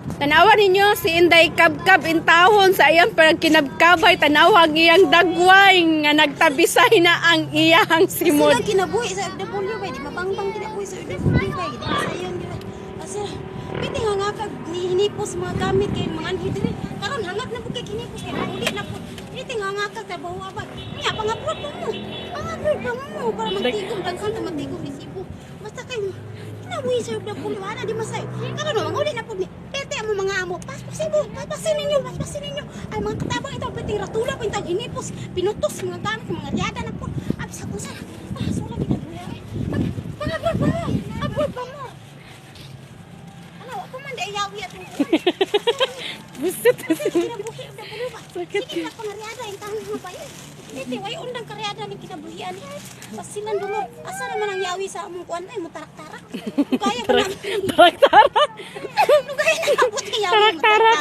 Tanawa ninyo si Inday Kabkab intawon sa iyang kinabkabay, tanawa ang iyang dagway nga nagtabisay na ang iyang simod. Sila kinabuhi sa FW ba? Di mabangbang kinabuhi sa FW ba? Di ba sa iyon? Asa, pwede nga nga kag hinipos mga gamit kay mga anhi diri. Karon hangak na pud kay hinipos kay uli na pud. Pwede nga nga kag trabaho ba? Nya pang-abroad pa mo. Pang-abroad pa mo para magtigom daghan ta magtigom resibo. Basta kay kinabuhi sa FW, wala di masay. Karon mga uli na pud ni. Pwede ang mga amo. Paspasin mo, paspasin ninyo, paspasin ninyo. Ay mga katabang ito, pwede ratula pa itang hinipos, pinutos mga gamit, mga riyada na po. Abi sa kusa. Ah, sula ginagawa eh. Pang-abroad pa mo. Abroad pa mo. Ano, wa pa man di yawi atong Busit. kinabuhi og dapulo ba. Sakit. Sige na ko nga riyada yung tanong mo pa yun. Dito, way undang karyada ni kinabuhian. Pasilan dulog. Asa naman ang yawi sa among kuan ay mutarak-tarak. Kaya ba na? Tarak-tarak. Lugay na abot ang yawi. Tarak-tarak.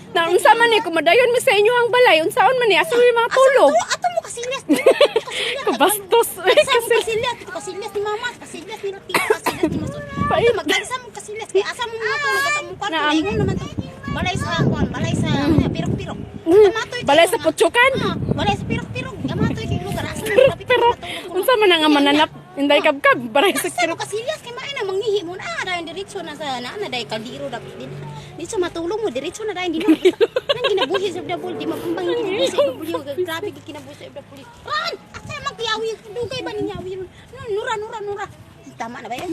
Na unsa man ni kumadayon mi sa inyo ang balay, unsaon man ni asa mi mga tulog? Ato, ato mo kasilyas. Kabastos. Ay, Asa mo kasi kasilyas, kasilyas ni mama, kasilyas ni tita, kasilyas ni maso. Pait. Magdagsa mo kasilyas kay asa mo mga tulog at among kwarto. Naam. Ingon naman to. Balay sa kuan, balay sa pirok-pirok. Amatoy Balay kayo sa nga. putsukan. Ah, balay sa pirok-pirok. Amatoy kay lugar asa mo kapit Pero unsa man ang mananap Inday Kabkab balay sa Asa mo kasilyas kay maay na manghihi mo na dayon diretso na sa na na day kaldero dapat din. Diretso matulog mo diretso na dayon din. Nang ginabuhi sa double di mabumbang ginabuhi sa double, grabe gid kinabuhi sa double. Ran! Asa man kiyawi dugay ba ninyawi? Nura nura nura. Tama na ba yan?